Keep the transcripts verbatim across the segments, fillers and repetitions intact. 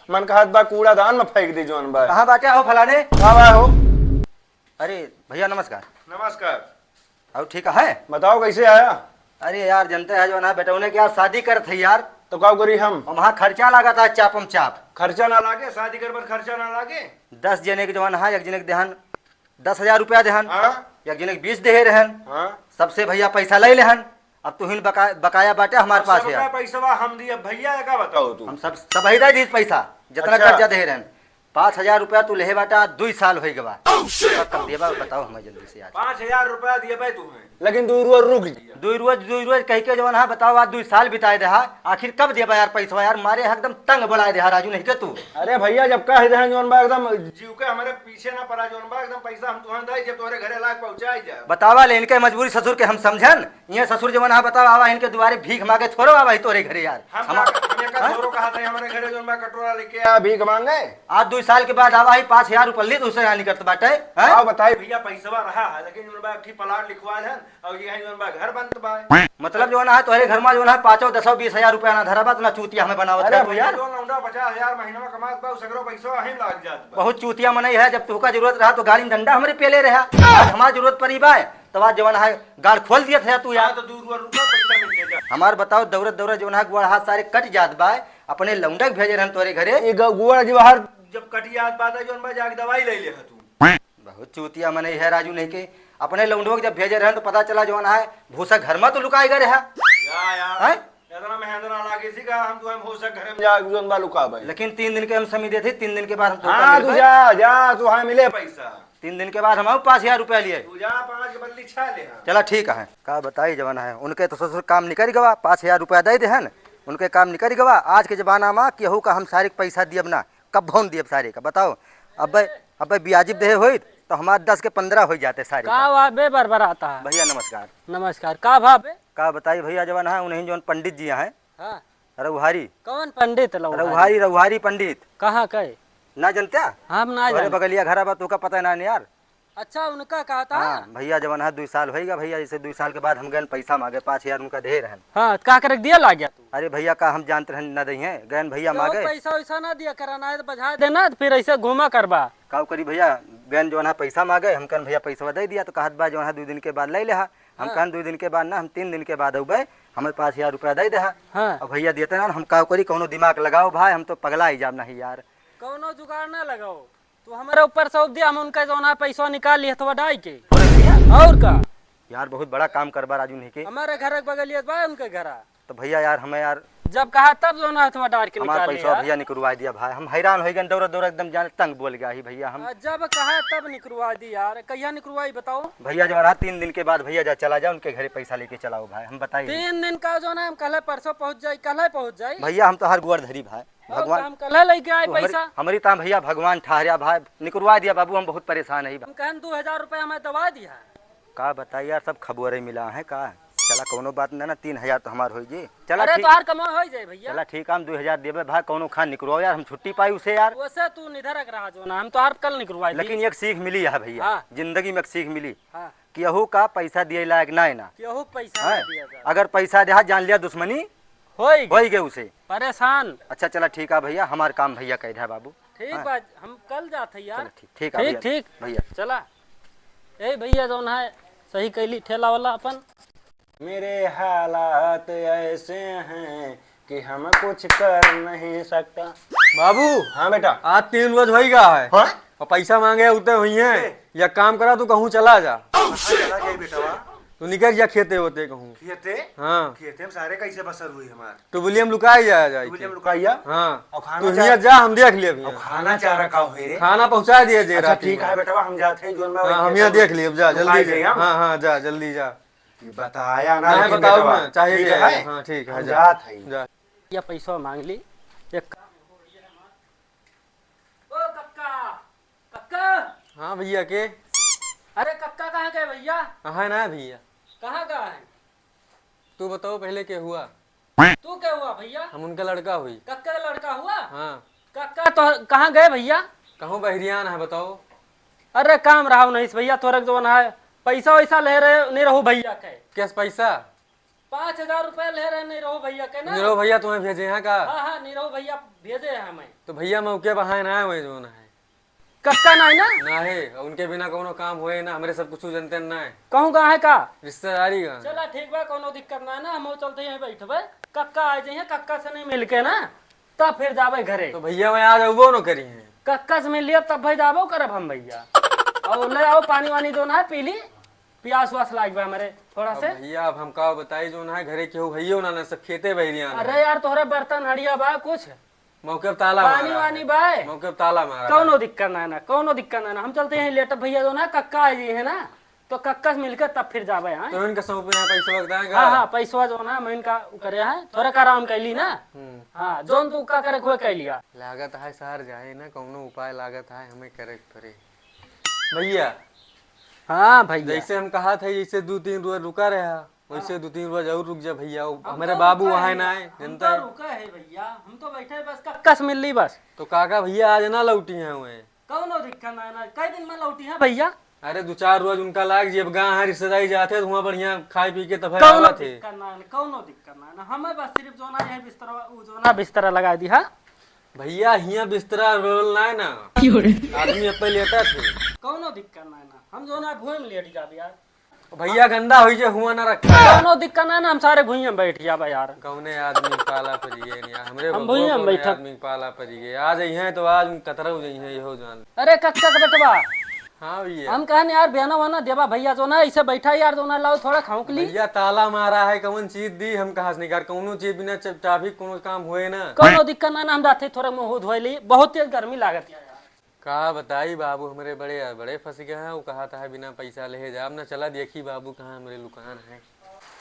मन कहत बा कूड़ादान में फेंक दी जौन बा। कहाँ बाटे हो फलाने? कहाँ बा हो? अरे भैया नमस्कार। नमस्कार। और ठीक है? बताओ कैसे आया? अरे यार जनते है जौन है बेटौने के यार शादी करत है यार। तो का करी हम? और वहाँ खर्चा लागत है चापम चाप। खर्चा ना लागे, शादी कर बाद खर्चा ना लागे। दस जने के जौन है, एक जने के देहन दस हजार रुपया देहन, हाँ। एक जने के बीस देहे रहन, हाँ। सबसे भैया पैसा ले लेहन। अब तुहिन बका-, बकाया बाटे हमार पास सबका यार। पैसवा हम दिए भैया, का बताओ तू? हम सब, सब ही दे दीस पैसा, जितना अच्छा। कर्जा देहे रहन। पाँच हजार रुपया तू लेहे बाटा, दुई साल होई गवा। Oh, shit! कब देबा बताओ हमें जल्दी से आज। पाँच हजार रुपया दिए भाई तुम्हें। लेकिन दुई रोज रुक जा। दुई रोज, दुई रोज कह के जौन है बताओ, आज दुई साल बिताए देहा, आखिर कब देबा यार पैसवा यार? मारे एकदम तंग बड़ाए देहा राजू नहीं के तू। अरे भैया जब कह देहा जौन बा एकदम जीव के हमारे पीछे ना पड़ा जौन बा, एकदम पैसा हम तुहन दाई जब तोहरे घरे लाग पहुँचाई जाए। बतावा ले इनके मजबूरी ससुर के हम समझन। ये ससुर जवन हा बतावा, आवा इनके दुआरे भीख मांगे थोड़ो आवा ही तोरे घरे यार। हम हम का, हम का हाँ? थोड़ो कहा था हमारे घरे जौन बा कटोरा लेके आ भीख मांगे। आज दुई साल के बाद आवा ही पाँच हजार रुपये ली दूसरे यहाँ निकलत बाटे। हैं? आओ बताई भैया पैसवा रहा है, लेकिन जौन बा एक ठी प्लाट लिखवा लेन और ये जौन बा घर बनत बा। मतलब जौन हा तोहरे घर में जौन हा पाँचों दसों बीस हजार रुपया ना धरा बा, तो ना चूतिया हमें बनावत अरे है तू भैया यार। जौन लौंडा पचास हजार महीना में कमात बा, उ सगरो पैसवा अहीं लाग जात बा। बहुत चूतिया मनई है, जब तुहका जरूरत रहा तो गाड़ी में डंडा हमरे पेले रहा। आज हमार जरूरत पड़ी बा, तब आज जवन है गाड़ खोल दिया था तू यार। हाँ, तो दू रुपया रुका, पैसा मिल जाएगा। हमार बताओ, दौड़त दौड़त जवन है गोड़ हाथ सारे कट जात बा, अपने लौंडा के भेजे रहन तोरे घरे। ये ग-, गोड़ जो बाहर जब कट जात बा, तो जवन बा जाके दवाई ले ले तू। बहुत चूतिया मनई है राजू नहीं के। अपने लौंडो के जब भेजे रहन तो पता चला जवन है भूसा घर में तो लुकाई गए रहा। या, या। हैं? इतना मेहनत ना लागे सी का हम तुम्हें भूसा घर में जाके जवन बा लुकाबे। लेकिन तीन दिन के हम समय देते, तीन दिन के बाद हम तो हाँ, तू जा, जा, तू हाँ मिले पैसा। तीन दिन के बाद हम आऊ पाँच हजार रुपया लिए। तू जा, पाँच के बदली छह ले, हाँ। चला ठीक है, का बताई जवन है, उनके तो ससुर काम निकल गवा, पाँच हजार रुपया दे देहन, उनके काम निकल गवा। आज के जमाना में केहू का हम सारे के पैसा दियब ना, कब भौन दियब सारे का, बताओ। अबे, अबे ब्याजी देहे होइत तो हमार दस के पन्द्रह हो जाते सारे का का। वा बे बरबराता है? भैया नमस्कार। नमस्कार, का भा बे? का बताई भैया जवन है, उन्हीं जवन पंडित जी हैं, हाँ। रउहारी। कौन पंडित लउहारी? रउहारी, रउहारी पंडित। कहाँ के? ना जनत्या? हम ना तोहरे जान। बगलिया घरा बा, तोहका पता ना यार। अच्छा, उनका कहा था? हाँ, भैया जवन है, दुई साल होइगा भैया, जैसे दुई साल के बाद हम गएन पैसा मांगे, पाँच हजार उनका दे रहन। हाँ, का करे दिया ला गया तू? अरे भैया, का हम जानत रहन ना दइहें, गएन भैया तो मांगे। पैसा वैसा ना दिया करा, ना तो बझा देना, तो फिर ऐसे घूमा करबा। का करी भैया, गएन जवन है पैसा मांगे, हम कहन भैया पैसा दे दिया, तो कहत बा जवन है दुई दिन के बाद ले ले हा। हम हाँ। कहन दुई दिन के बाद ना, हम तीन दिन के बाद अउबे, हमें पाँच हजार रुपया दे दे हा। हाँ। अब भैया देते ना, हम का करी, कौनो दिमाग लगाओ भाई, हम तो पगला ही जाब नहीं यार। कौनो जुगाड़ ना लगाओ, तू हमारे ऊपर सौंप दिया, हम उनका जौन है पैसा निकाल लिए हथवा डाई के। अरे भैया। और का? यार बहुत बड़ा काम करबा राजू नहीं के। हमारे घर के बगलिया बा उनके घरा। तो भैया यार हमें यार जब कहा तब जौन है हथवा डार के हमार निकाल पैसा लिया। भैया निकलवा दिया भाई, हम हैरान हो गए, दौड़ा दौड़ा एकदम जाने तंग बोल गया ही भैया हम। आ, जब कहा तब निकलवा दी यार, कहिया निकलवाई बताओ? भैया जब रहा तीन दिन के बाद भैया जा चला जा उनके घरे पैसा लेके चलाओ भाई, हम बताइए। तीन दिन का जौन है हम कल परसों पहुँच जाई, कल पहुँच जाई। भैया हम तो हर गोड़ धरी भाई। और भगवान, हम कल्हे लेके आए तू हमरी, पैसा। हमरी ताम भैया भगवान ठहरिया भाई, निकरवा दिया बाबू, हम बहुत परेशान है। हम कहन दो हजार रुपया हमें दवा दिया। का बताई यार, सब खबुअरे मिला है का। चला कौनो बात ना, ना तीन हजार तो हमार होई जी। चला अरे ठीक। तोहार कमाई होई जाए भैया। चला ठीक, हम दो हजार देबे भाई, कौनो खान निकरवाओ यार, हम छुट्टी पाई उसे यार। वैसे तू निधरक रहा जो ना, हम तोहार कल निकरवाई दी। लेकिन एक सीख मिली है भैया, हाँ। जिंदगी में एक सीख मिली हाँ। कि केहू का पैसा दिए लायक ना है ना। केहू पैसा हाँ? ना दिया जाए। अगर पैसा देहा जान लिया दुश्मनी होई गई। होई गए उसे। परेशान। अच्छा चला ठीक है भैया, हमार काम भैया कह दे बाबू। ठीक हाँ। बा, हम कल जात है यार। चला ठीक, ठीक है ठीक, भैया। ठीक। भैया। चला। ए भैया जौन है सही कैली ठेला वाला अपन। मेरे हालात ऐसे हैं कि हम कुछ कर नहीं सकता। बाबू। हाँ बेटा। आज तीन रोज होई गया है। हाँ? और पैसा मांगे उते हुई हैं। ए। या काम करा तू कहूँ चला जा। कहाँ चला जाए बेटवा? तू निकल जा खेते होते कहूँ। खेते? हाँ। खेते में सारे कैसे बसर हुई हमार? टुबलिया में लुकाई जाया जाए टुबलिया में के। लुकाइया? हाँ। और खाना तू हियाँ चारा जा, हम देख लेब और हियाँ। खाना चारा का होए रे? खाना पहुँचा दिया जे अच्छा, रात ठीक में। है बेटवा, हम जाते हैं, जोन में हाँ, हम हियाँ देख लेब, जा, लुकाई जल्दी जा। जाए हम। हाँ, हाँ, जा, जल्दी जा। बताया ना, नहीं, लेकिन बताओ बेटवा। ना, चाहे ठीक जाए। है? हाँ, ठीक है, हम जा। जात हैं। जा। या पैसा मांग ली। एक काम हो गया हमार। ओ कक्का, कक्का। हाँ भैया के? अरे कक्का कहाँ गए भैया? कहाँ ना है भैया? कहाँ का है? तू बताओ पहले के हुआ? तू के हुआ भैया? हम उनका लड़का हुई। कक्का का लड़का हुआ? हाँ। कक्का तो कहाँ गए भैया? कहूँ बहरियान है बताओ। अरे काम रहा नहीं भैया, तोरा के जवन है पैसा वैसा ले रहे नहीं रहू भैया के। कैस पैसा? पाँच हजार रुपया ले रहे निरहू भइया के ना। निरहू भइया तुम्हें भेजे हैं का? हाँ, हाँ, निरहू भइया भेजे हैं हमें। तो भइया मौके पर है ना, वही जौन है। कक्का ना है ना? ना है, उनके बिना कौनो काम होए ना, हमरे सब कुछ जनते ना है। कहूँ कहाँ है का? रिश्तेदारी का। चला ठीक बा, कौनो दिक्कत ना है ना, हम चलते हैं बैठबे। कक्का आ जाइए, कक्का से नहीं मिल के ना, तब फिर जाबे घरे। तो भइया मैं आ जाऊबो न करी है। कक्का से मिल लिया तब भाई जाबो करब हम भइया। और ले आओ पानी वानी दो ना, पी ली, प्यास वास लाग बा हमरे थोड़ा अब से। भइया अब हम का बताई, जो ना है घरे केहू भइयो ना, ना सब खेते बहरिया ना। अरे यार तोहरे बर्तन हड़िया बा कुछ? मौके पे ताला पानी मारा वानी है। बा? मौके पे ताला मारा कौनो है। दिक्कत ना है ना, कौनो दिक्कत ना है ना, हम चलते हैं लेटब भइया दो ना, कक्का आ जी है ना, तो कक्का से मिलके तब फिर जाबे हैं। तो इनका सौंपे हैं पैसवा के दाएं हाँ, का? हाँ, पैसवा जो ना मैं इनका उ करे हैं, थोड़ा का आराम कैली ना। हम्म। हाँ, जोन तू का करे हुए कैलिया। लागत है सार जाए ना, कौनो उपाय लागत है हमें करे के पड़े। भइया। हाँ भइया। जैसे हम कहा थे, जैसे दो तीन रोज रुका रहा, वैसे हाँ। दो तीन रोज और रुक जा भइया, वो हम हमारे तो बाबू रुका वहाँ है ना ना, है, हम जनता तो है। रुका है भइया, हम तो बैठे बस कक्का से मिल ली बस। तो काका भइया आज ना लौटी हैं हुए। कौनो दिक्कत ना है ना, कई दिन में लौटी है भइया? अरे दो चार रोज उनका लाग जी, अब गाँव है रिश्तेदारी जाते हैं, तो वहाँ बढ़िया खाए पी के तब कौनो आवत है। दिक्कत ना है, कौनो दिक्कत ना है ना, हमें बस सिर्फ जो ना यही बिस्तरा, वो जो ना बिस्तरा लगा दी है। भइया हियाँ बिस्तरा रोल ना है ना, क्यों रे? आदमी अब पहले लेटा थे। कौनो दिक्कत ना है ना, हम जो ना भुइँ में लेट जाबे यार। भइया गंदा होई जे हुआ ना रखा। कौनो दिक्कत ना ना, हम सारे भुइँ में बैठ जाबे यार। कौने आदमी पाला पड़ी गए नहीं, हमरे हम बबुआ भुइँ में कौने बैठब। आदमी पाला पड़ी गए। आ जाइए तो आज कतरऊ जाइए, यहो जान। अरे कक्का के बेटवा, हाँ भइया। हम कहन यार बयाना वाना देबा भइया, जो ना ऐसे बैठा यार, जो ना लाओ थोड़ा खाऊं के लिए। भइया ताला मारा है, कौन चीज दी हम कहाँ से निकाल, कौनो चीज बिना च-, चाबी कोनो काम हुए ना। कौनो दिक्कत ना ना, हम जाते थोड़ा मुँह धोए ली, बहुत तेज गर्मी लागत है यार। का बताई बाबू, हमरे बड़े, बड़े फंस गए हैं। वो कहा था बिना पैसा ले जाब ना, चला देखी बाबू कहाँ हमरे लुकान है।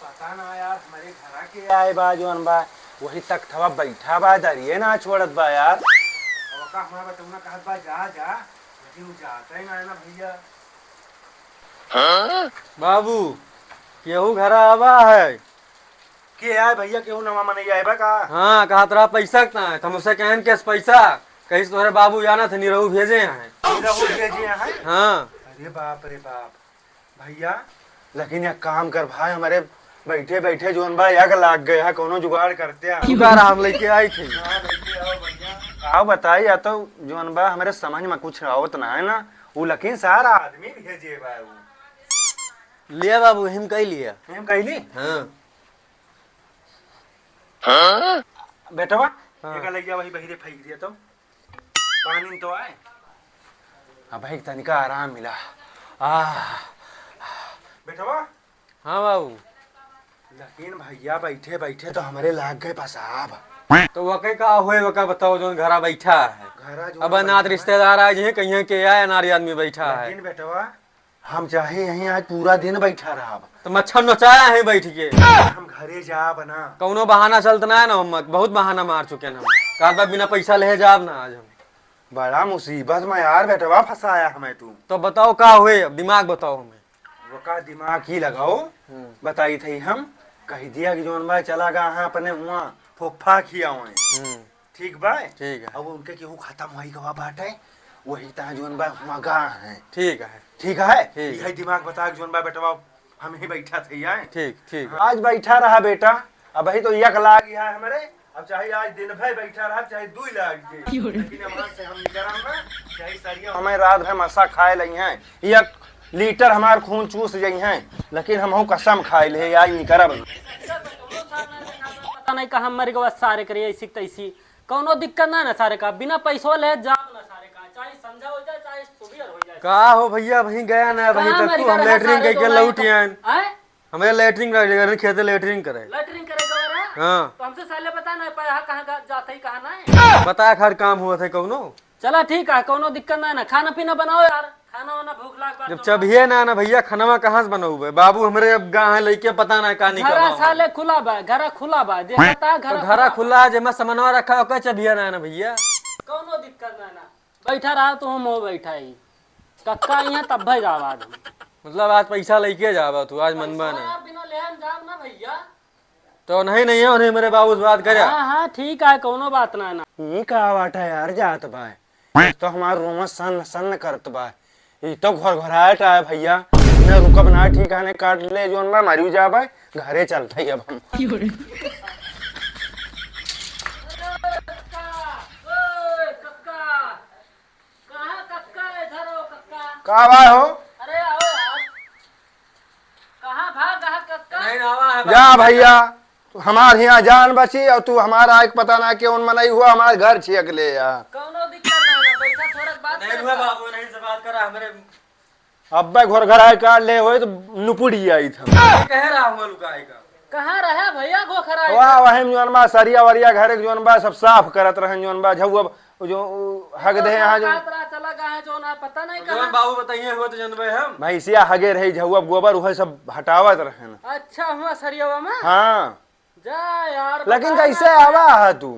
पता ना यार, हमरे घरा के आए बा जौन बा, वही तख्तवा बैठा बा, दरिये ना छोड़त बा यार। अब का हमारा बतौना कहत बा, "जा, जा," लेकिन वो जाता ही ना है ना भइया। बाबू, केहू घरा आवा है? के आए भइया, केहू नवा मनई आए बा का? हाँ, कहत रहा पैसा के ना है, तो हम उसे कहन के पैसा, कहीं से तोहरे बाबू जाना थे, निरहू भेजे हैं। निरहू भेजे हैं? हाँ। अरे बाप रे बाप। भइया, लेकिन एक काम कर भाई, हमरे बैठे बैठे जौन बा यग लाग गया है, कौनो जुगाड़ करते हैं। जुगाड़ हम लेके आई थे। हाँ, लेके आओ भइया। का बताई, या तो जौन बा हमरे समझ में कुछ आवत ना है ना, वो लेकिन सारा आदमी भेजे बा वो। लिया बाबू, हम कही लिया। हम कही ली? हाँ। बेटवा, हाँ। एक लइया वही बहिरे फेंक दिया तो। पानी तो आए। अब भाई तनिका आराम मिला। आह। बेटवा। हाँ बाबू। लेकिन भइया बैठे बैठे तो हमरे लाग गए पेशाब। तो वके का होए, वका बताओ जौन घरा बैठा है। घरा जौन अब बैठा अनाथ है। रिश्तेदार आए जी, कहिए के आए, अनारी आदमी बैठा है। लेकिन बेटवा, हम चाहे यहीं आज पूरा दिन बैठा रहब। तो मच्छर नचाया है बैठ के। हम घरे जाब ना। कौनो बहाना चलत ना है ना, हम बहुत बहाना मार चुके हैं हम। कहत बा बिना पैसा ले जाब ना आज हम। बड़ा मुसीबत में यार बेटवा फंसाया हमें तू। तो बताओ का हुए, अब दिमाग बताओ हमें। वो का दिमाग ही लगाओ, हम्म। बताई थी हम, कह दिया कि जौन बा चला गा है अपने हुआ फुफ्फा खियावे। हम्म। ठीक बा? ठीक है। अब उनके केहू खत्म होई गवा बाटे, वही ता जौन बा हुआ गा है। ठीक है। ठीक है? ठीक है। यही दिमाग बता के जौन बा बेटवा हम ही बैठा थे यार। ठीक, ठीक है। आज बैठा रहा बेटा, अब ही तो यक लाग गया है हमरे, अब चाहे आज दिन भर बैठा रहा, चाहे दुई लाग जाए, लेकिन हमारे से हम निकरम ना, चाहे सरिया हमें रात भर मसा खाए लई हैं, एक लीटर हमार खून चूस जाई हैं, लेकिन हम कसम खाए ले आज निकरब ना। पता नहीं कहाँ मर गवा सारे करे ऐसी तैसी। कौनो दिक्कत ना ना सारे का, बिना पैसवा ले जाब ना सारे का, चाहे संझा हो जाए, चाहे सुबह हो जाए। का हो भइया, वहीं गया ना, वहीं कहाँ तक मर तू गया हम रहा लेटरिन सारे कह के दोनों लौट ही? आए। हैं? हमें लेटरिन कर देगा, खेते लेटरिन करे। लेटरिन करे गवा रहा? हाँ। तो हमसे साले बता ना पाया, कहाँ गा-, जाते ही कहाँ ना है? बता, हर काम हुआ थे कौनो? चला ठीक है, कौनो दिक्कत ना है ना, खाना पीना बनाओ यार, खाना वाना भूख लाग बा जब तो। चबिये ना ना भइया, खानवा कहाँ से बनौबे? बाबू हमरे अब गा है, लइके पता ना का निकल घरा साले खुला बा, घरा खुला बा, देखता तो घरा घरा खुला। खुला, जेमा सामानवा रखा, ओकर चबिया ना ना भइया। कौनो दिक्कत ना ना, बैठा रहा तो हम हो बैठा ही, कक्का यहाँ तब भाई जावा आज हम। मतलब आज पैसा लइके जाबा तू, आज मनबा ना। पैसा बिना ले हम जाब ना भइया। तो नहीं, नहीं है, उन्हें मेरे बाबू से बात करे। हाँ, हाँ, ठीक है, कौनो बात ना ना। ई का बात है यार, जात बा। तो हमार रोमा सन सन करत बा। ई तो घरघराहट आए भइया। ना रुकब ना, ठीक है, ने काट ले जोन बा, मरी जाबे, घरे चलत ही अब हम। कहाँ कक्का, इधर आओ कक्का। का बा हो? अरे आओ यार। कहाँ भाग रहा कक्का? नहीं, आवा है जा भाई। भैया, तू हमार हियाँ जान बची और तू हमार आइक पता ना केउन मनई हुआ, हमार घर छियक ले या। कौनो दिक्कत ना, ना, पैसा थोड़ा बात नहीं कर हुआ ला। बाबू, नहीं से बात करा हमरे। अब्बे घर घर आए काट ले होए तो नुपुड़ी आई था। ये कह रहा हूँ लुकाई का। कहाँ रहे भैया घोखरा? वाह, वही जोन बा, सरिया वरिया घर के जोन बा, सब साफ करत रहन जोन बा, झउआ उ जो उ हग दे यहाँ जो। कात रहा चला गया है, जो ना पता नहीं जौन कहाँ। बाबू बताइए हुआ तो जनबे हम। भैंसिया हगे रही, झउआ गोबर उहे सब हटावत रहन। अच्छा, हुआ सरियावा में? हाँ। जा यार, लेकिन बता कैसे ना। आवा है तू?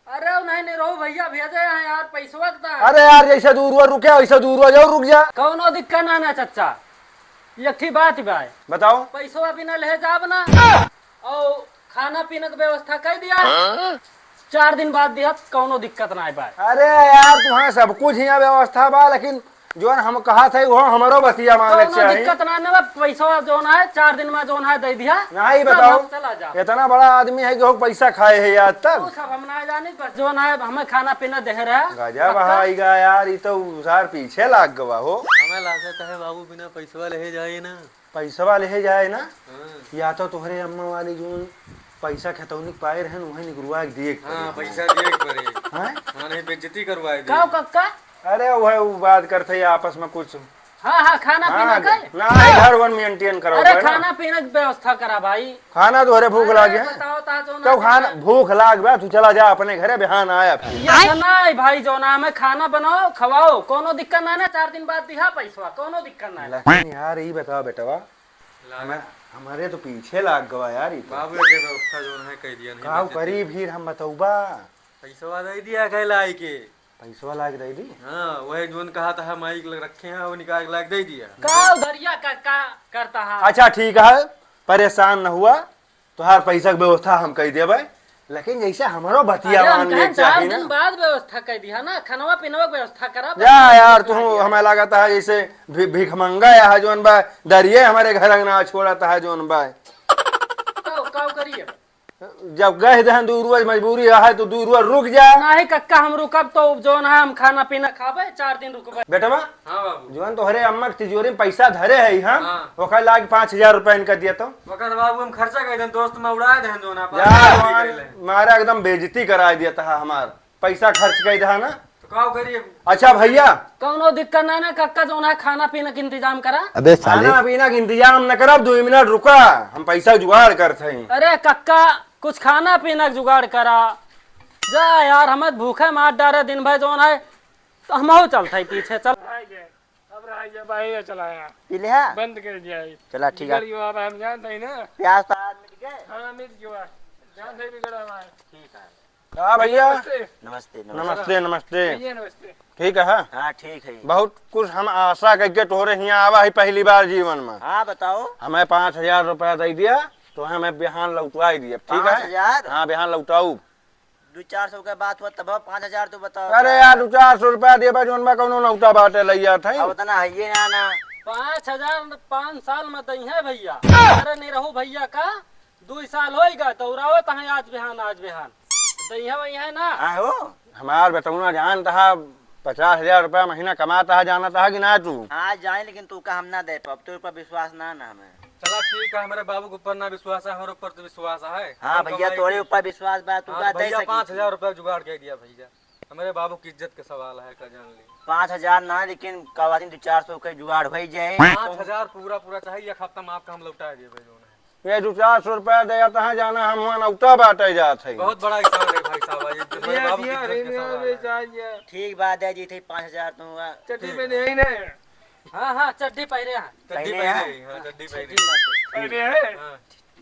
अरे नहीं, नहीं रहो भैया, भेजे हैं यार, पैसवा के ता। अरे यार, जैसे दूर हुआ रुके, वैसे दूर हुआ जाओ, रुक जा। कौनो दिक्कत ना ना चच्चा, एक ठी बात बा। बताओ। पैसवा बिना ले जाब ना। और खाना पीना के व्यवस्था कर दिया। हाँ? चार दिन बाद दिया, कौनो दिक्कत ना है भाई। अरे यार, तुम्हारे सब कुछ यहाँ व्यवस्था बा, लेकिन जोन हम कहा थे, वो हमरो बतिया माने कौनो चाहिए। दिक्कत ना, ना बा, पैसा जोन है, चार दिन में जोन है, दे दिया। नहीं, तब बताओ, हम चला जा। इतना बड़ा आदमी है कि हो पैसा खाए है यार तब। वो सब हम ना जानी, बस जोन है, हमें खाना पीना दे रहा। गजब पक्का? हाई गा यार, ये तो उसार पीछे लाग गवा हो। हमें लागत है बाबू, बिना पैसवा ले जाए ना। पैसवा लेहे जाए ना, हाँ। या तो तोहरे अम्मा वाली जोन पैसा खतौनी के पाए रहन, उहे निकरुआ के दिए के हाँ, पड़े। पैसा दिए के पड़े। हैं? हाँ, नहीं, बेइज्जती करवाए दे। का हो, कक्का? अरे, वह, वो बात करते ही आपस में कुछ। हाँ, हाँ, खाना हाँ, पीना का? ना, घर वन maintain करो, अरे, है ना? खाना पीना की व्यवस्था करा, भाई। खाना तोहरे भूख अरे, लागे है। बताओ, ता जो तो ना खाना, खाना। भूख लाग बा, तू चला जा अपने घरे, बिहान आया फिर। ये तो नहीं, भाई, जो ना हमें खाना बनाओ, खवाओ, कोनो दिक्कत ना ना, चार दिन बाद दिहा पैसवा, कोनो दिक्कत ना। लेकिन यार, ई बताओ बेटवा, लागा। हमार-, हमारे तो पीछे लाग गवा यार, ई तो। बाबू के व्यवस्था जोन है, कह दिया, नहीं काव बेइज्जती। करी फिर हम बतौबा। पैसवा दे दिया, कह लाई के। पैसवा लाग दे दी? हाँ, वही जोन कहा था, माइक लग रखे हैं, वो निकाल के लाग दे दिया। का उधरिया का, का करता है? अच्छा, ठीक है, परेशान न हुआ, तोहार पैसा के व्यवस्था हम कइ देबै, लेकिन जैसे हमरो बतिया अरे, मान हम ले कहें, चार चाही दिन ना। बाद व्यवस्था कइ दिहा ना, खनवा पिनवा के व्यवस्था करा, जा बस यार, व्यवस्था तू किया। हमें लागत है जैसे भी-, भिखमंगा है जोन बा, दरिये हमरे घर अंगना छोड़त है जोन बा। तो का करिए? जब गए दहन दू रोज मजबूरी है तो दू रोज रुक जा। नहीं कक्का, हम रुकब तो जोन है हम खाना पीना खाबे, चार दिन रुकबे। बेटवा, हाँ बाबू। जोन तोहरे अम्मा के तिजोरी में पैसा धरे है हम, हाँ। ओकर लाग पाँच हजार रुपया इनका दिया तो। ओकर बाबू हम खर्चा कर देन, दोस्त में उड़ा देन जोन आप जा, आप भी जोन कर ले। मारे एकदम बेइज्जती करा दिया था हमार, पैसा खर्च कर दहा ना। तो का करिए? अच्छा भैया। कौनो दिक्कत ना ना कक्का, जोन है खाना पीना के इंतजाम करा। अबे साले। खाना पीना के इंतजाम न करब, दो मिनट रुका, हम पैसा जुगाड़ करत हई। अरे कक्का, कुछ खाना पीना के जुगाड़ करा। जा यार, हमें भूखे मार डारे दिन भर जोन है, तो हमहू चलत हई पीछे, चल। अब रह गया भाई, ये चलाया। पी ले हा? बंद कर दिया है। चला, ठीक है। बिगड़ गया, अब हम जानते हैं ना। प्यास तो आज मिट गए। हाँ, मिट गया। जानते ही बिगड़ा हुआ है। ठीक है। हाँ भैया। नमस्ते। नमस्ते, नमस्ते। नमस्ते, नमस्ते। भैया, नमस्ते। ठीक है? हाँ, ठीक है। बहुत कुछ हम आशा करके तोहरे हियाँ आवा है पहली बार जीवन में। हाँ, बताओ। हमें पाँच हजार रुपया दे दिया, तो हमें बिहान लौटवाई दिया, ठीक है? पाँच हजार? हाँ, बिहान लौटाऊ। दो चार सौ के बात हुआ, तब पाँच हजार तो बताओ। अरे यार, दो चार सौ रुपया देबा, जोन बा कौनो नौता बाटे लइया था। अब उतना है ये ना, ना। पाँच हजार पाँच साल में दई है भैया। अरे निरहू भैया का दुई साल होई गा, दौड़ावत हैं आज बिहान, आज बिहान। दई है वही है ना। हाँ हो। हमार बेटौना जानत हा, पचास हजार रुपया महीना कमात हा, जानत हा कि ना तू? हाँ, जाए, लेकिन तू का हम ना दे पाब, तोरे ऊपर विश्वास ना, ना हमें। चला ठीक है, हमरे बाबू के ऊपर ना विश्वास है, हमरे ऊपर तो विश्वास है। हाँ हम भैया, कमाई तोरे की। ऊपर विश्वास बा, तू हाँ का दे भैया, सकी। पाँच हजार रुपया जुगाड़ कर दिया भैया, हमरे बाबू की इज्जत के सवाल है, का जान ली। पाँच हजार ना, लेकिन कहवाती दो चार सौ के जुगाड़ हो जाए। पाँच हजार पूरा पूरा चाहिए, एक हफ्ता में आपका हम लौटा दिए भाई, जो है। ये दो चार सौ रुपया दे जाता है, जाना हम वहाँ नौता बाटे जात है। बहुत बड़ा एहसान है भाई साहब, ये जो दिया, हमारे बाबू दिया, की इज्जत के सवाल है। ठीक बात है जी, थे पाँच हजार तुम हुआ। चड्डी में नहीं ना। हाँ, हाँ, चड्डी पहरे हैं। चड्डी पहरे हैं। पहरे हैं, हाँ, चड्डी पहरे हैं। पहरे हैं। हाँ।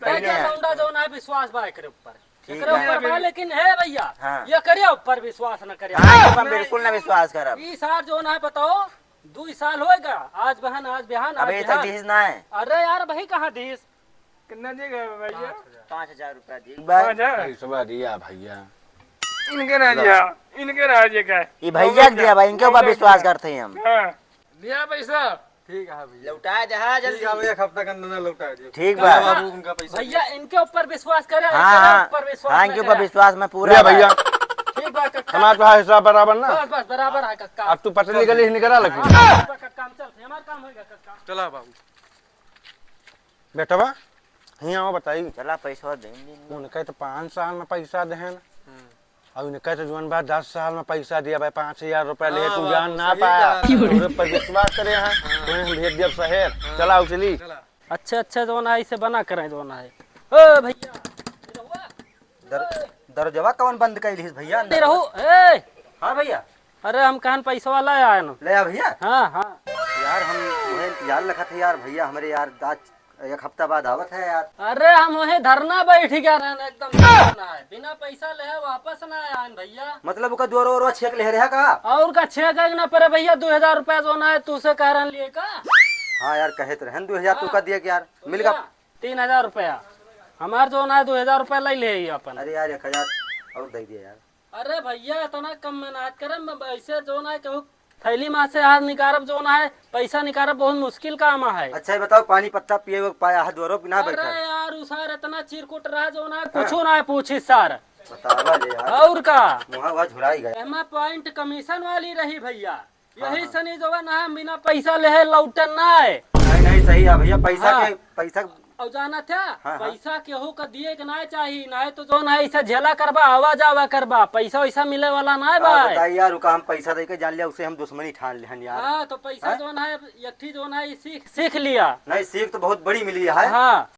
पहरे हैं। लौंडा जो ना विश्वास बा एकरे ऊपर। ठीक एकरे है। ऊपर बा, लेकिन हे भैया, हाँ। ये करे ऊपर विश्वास न करे। हाँ, ऊपर बिल्कुल ना विश्वास करब। ई सार जो ना बताओ, दो साल होएगा, आज बहन, आज बिहान, आज अबे ये तक बिहान। दीस ना है। अरे यार, भाई कहाँ दीस? कितना देगा भैया? पाँच हजार रुपया दी। पाँच हजार? पैसवा दिया भैया। इनके ना दिया, इनके ना दिया क्या? ये भैया के दिया भाई, इनके ऊपर विश्वास करते हैं हम। हाँ। दिया पैसा? ठीक है भैया। लौटा दे, हाँ, ठीक जल्दी। है भैया, एक हफ्ता के अंदर लौटा दे। ठीक चला बा। बाबू, उनका पैसा भैया, दे। इनके ऊपर विश्वास करे, हाँ, इनके हाँ। ऊपर विश्वास हाँ, ना इनके ऊपर करे। विश्वास मैं पूरा लिया बा। भैया। ठीक बा, कक्का। हमार तो हिस्सा बराबर ना? बस, बस, बराबर है, कक्का। अब तू पटली गली ही निकला लगी। हाँ, बस, कक्का, हम चलते हैं, हमार काम होइगा, कक्का। चला बाबू। बेटवा, हियाँ आओ बताई। चला, पैसा दे दिन। उनके तो पाँच साल में पैसा देहन। हाँ। और इनके तो जौन बा दस साल में पैसा दिया भाई, पाँच हजार रुपया ले, हाँ, तू बाबू, जान ना सही पाया। कहा। तोरे पर विश्वास करे हैं, हाँ। तोरे हम भेज दिया शहर। हाँ। चला उछली। चला। अच्छा, अच्छा, जौन है, इसे बना करें, जौन है। ओ भैया, दर-, दरजवा कौन बंद कइल हिस भैया? नहीं रहू, ए! हाँ भैया। अरे, हम कहन पैसवा ले आए न। ले आ भैया। हाँ, हाँ। यार, हम उहे इंतजार लखत है यार, भैया हमरे यार, आज एक हफ्ता बाद आवत है यार। अरे, हम उहे धरना बैठ गया रहन, एकदम धरना है। बिना पैसा ले वापस ना आए भैया। मतलब, ओका दुआरो ओरो छेक ले रहा का? और का छेक है ना परे भैया, दो हजार रुपया जौन है, तू से कह रहन लिए का? हाँ यार, कहे तो रहन दो हजार तू हाँ। का दिए के यार, तो मिल का? क्या? तीन हजार रुपया। हमार जौन है, दो हजार रुपया ले ले ही अपन। अरे यार, एक हजार और दे दिया यार। अरे भैया, इतना कम में ना करे, मैं ऐसे जौन है, कहूँ थैली में से हाथ निकारब जौन है, पैसा निकारब बहुत मुश्किल काम है। अच्छा, ये बताओ, पानी पत्ता पिए हुए पाया है, द्वारो पे ना अरे बैठा? यार, उ सार इतना चिरकुट रहा जौन है, हाँ। कुछो ना है, पूछी सार। बतावा ले यार। और का? मुँहा हुआ झुराई गया। एमा पॉइंट कमीशन वाली रही भैया। यही हाँ, हाँ। सनी जवन है, बिना पैसा लेहे लौटन ना है। नहीं, नहीं, सही है भैया, पैसा हाँ। के, पैसा और जाना था, हाँ, हाँ। पैसा केहू का दिए के ना चाही, ना है तो जौन है, ऐसा झेला करबा, आवा जावा करबा, पैसा वैसा मिले वाला ना है हाँ, भाई। बताइए यार, उका हम पैसा दे के जान लिया, उसे हम दुश्मनी ठान लेहन यार। हाँ, तो पैसा हाँ? जौन है, एक ठी जौन है, सीख, सीख लिया। नहीं, सीख तो बहुत बड़ी मिली है। हाँ।